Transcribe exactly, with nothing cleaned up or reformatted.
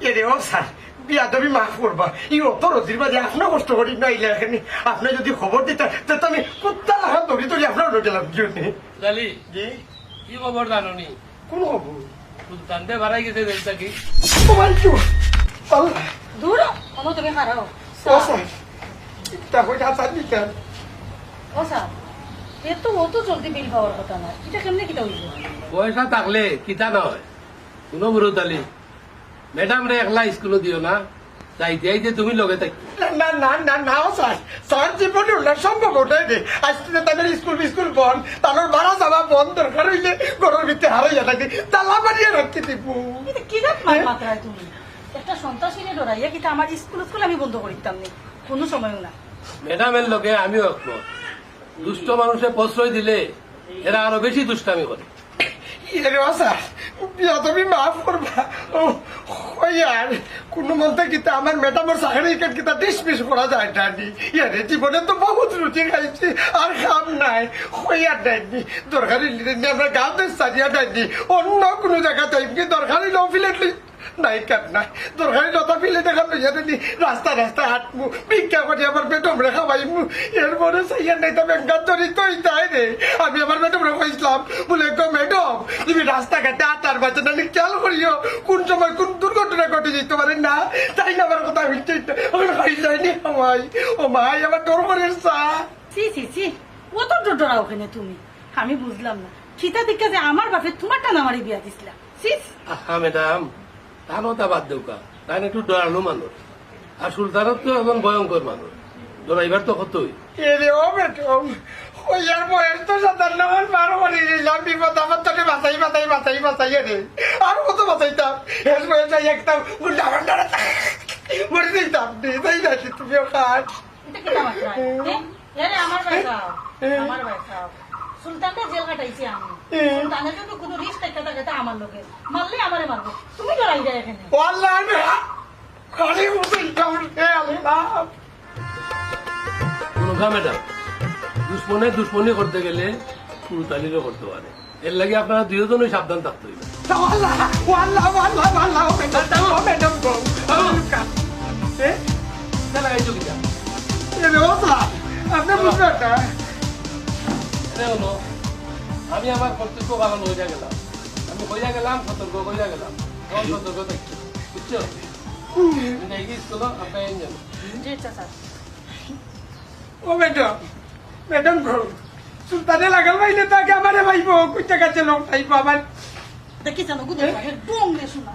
এরে ও স্যার, বিয়াদবি মাফ করবা। ই অত রোদির মাঝে আপনে কষ্ট করি না আইলা এখানে। আপনে যদি খবর দিতা, তে তো আমি কুত্তা লাখান দৌড়ি দৌড়ি আপনার লগে গেলাম, কি হইনি? জালি, জি? কি খবর জানো নি? কোন খবর? সুলতান দে বাড়াই গেছে রেল থাকি। ও মাই গড! আল্লাহ! দূর হ, অনো তুমি খাড়াও। ও স্যার, ইটা কইরা আসার নি কেন? ও স্যার, এ তো অত জলদি বিল পাওয়ার কথা না। ইটা কেমনে কিতা অইল? পয়সা থাকলে কিতা না হয়? শুনো মুরতালি, ম্যাডামরে একলা স্কুলো দিও না, যাইতে আইতে তুমি লগে থাকি। না, না, না, না, না, ও স্যার, স্যার জীবনে ওনার সম্ভব ওটাই রে। আজকে তাদের স্কুল বিস্কুল বন্ধ, তাদের বাড়া যাওয়া বন্ধ, দরকার হইলে ঘরের ভিতরে হারাইয়া থাকি, তালা মারিয়া রাখতে দিব। এটা কি জাত মাত মাতরায় তুমি? একটা সন্ত্রাসীরে ডরাইয়া কিতা আমার স্কুল স্কুল আমি বন্ধ করিতাম নি, কোনো সময়ও না। ম্যাডামের লগে আমিও একমত। দুষ্ট মানুষে প্রশ্রয় দিলে এরা আরো বেশি দুষ্টামি করে। এরে বাসা, বিয়া তুমি মাফ করবা। ও, ওই আর, কোনো মতে কিতা আমার ম্যাডামর চাকরি কার্ড কিতা ডিসমিস করা যায় না নি? এরে জীবনে তো বহুত রুটি খাইছি, আর কাম নাই। ওই আর নাই নি। দরকারি লিডে নিয়ে আমরা গাঁও দেশ ছাড়িয়া নাই নি। অন্য কোনো জায়গা যাই কি দরকারি লো ফিলেট লই নাই কার নাই। দরকারি লতা ফিলে দেখা লইয়া নি রাস্তা রাস্তা হাঁটমু, ভিক্ষা করি আমার পেটমরে খাওয়াইমু। এরপরে সাইয়া নাই তা ব্যাংকার ধরি তো ইতাই রে। আমি আমার পেটমরে কইছিলাম, বলে, "গো ম্যাডাম, তুমি রাস্তাঘাটে আটার বাজে না খেয়াল করিও, কোন সময় কোন দুর্ঘটনা ঘটে যেতে পারে না।" তাই না আমার কথা হইতে হইতে। ওই ভাই যায়নি আমায়, ও মাই আমার ডর করে চা। ছি, ছি, ছি, অত ডর ডরাও কেনে তুমি? আমি বুঝলাম না। কিতা দিকে যে আমার বাপে তোমার টান আমারে বিয়া দিছিলা। ছিস। আহা ম্যাডাম, তানো তা বাদ দেউকা। তাই একটু ডরানো মানুষ। আর সুলতানও তো একজন ভয়ঙ্কর মানুষ। ডরাইবার তো কতই। এরে ও বেটম, ওই আর বয়স তো সাতান্ন বার পার করে নিলাম, বিপদ আমার তোকে বাঁচাই, বাঁচাই, বাঁচাই, বাঁচাই রে। আর কত বাঁচাইতাম? শেষ বয়স আই একদম গুন্ডা ভান্ডারে মরে দিতাম, তাই না? তুমিও খাট। এটা কিতা মাতরায়? হ্যাঁ? এরে আমার ভাই খাও, হ্যাঁ। আমার ভাই খাও। সুলতানরে জেল কাটাইছি আমি। হ্যাঁ। সুলতানের যদি কোনো রিস্ক থাকে, থাকে তা আমার লগে। মারলে আমারে মারবো। তুমি ডরাই যায় এখানে। ও আল্লাহ, আমি খালি বুঝি কাউন্ট হে আল্লাহ। কোনো কা ম্যাডাম, দুশমনে দুশমনি করতে গেলে কুরুতালিরও করতে পারে। এর লাগি আপনারা দুইজনই সাবধান থাকতে হইবে। ওয়াল্লাহ, ওয়াল্লাহ, ওয়াল্লাহ, ওয়াল্লাহ, ও ম্যাডাম, ও ম্যাডাম, গো। এ? না, না, এই চোখে যা। এ রে, ও স্যার, আপনি বুঝবেন না। এ হলো, আমি আমার কর্তব্য পালন হইয়া গেলাম। আমি হইয়া গেলাম, সতর্ক হইয়া গেলাম। এখন সতর্ক থাকি। বুঝছো? হুম। আমি যাই কি স্কুলে, আপনার এই যান। জি, আচ্ছা, স্যার। ও ম্যাডাম, ম্যাডাম গো, সুলতানে লাগাল পাইলে তো আগে আমারে পাইবো, কইতে কাছে লোক পাইবো আমার। দেখি জানো, গুদে এ? লাগে, ডোম রে শোনা।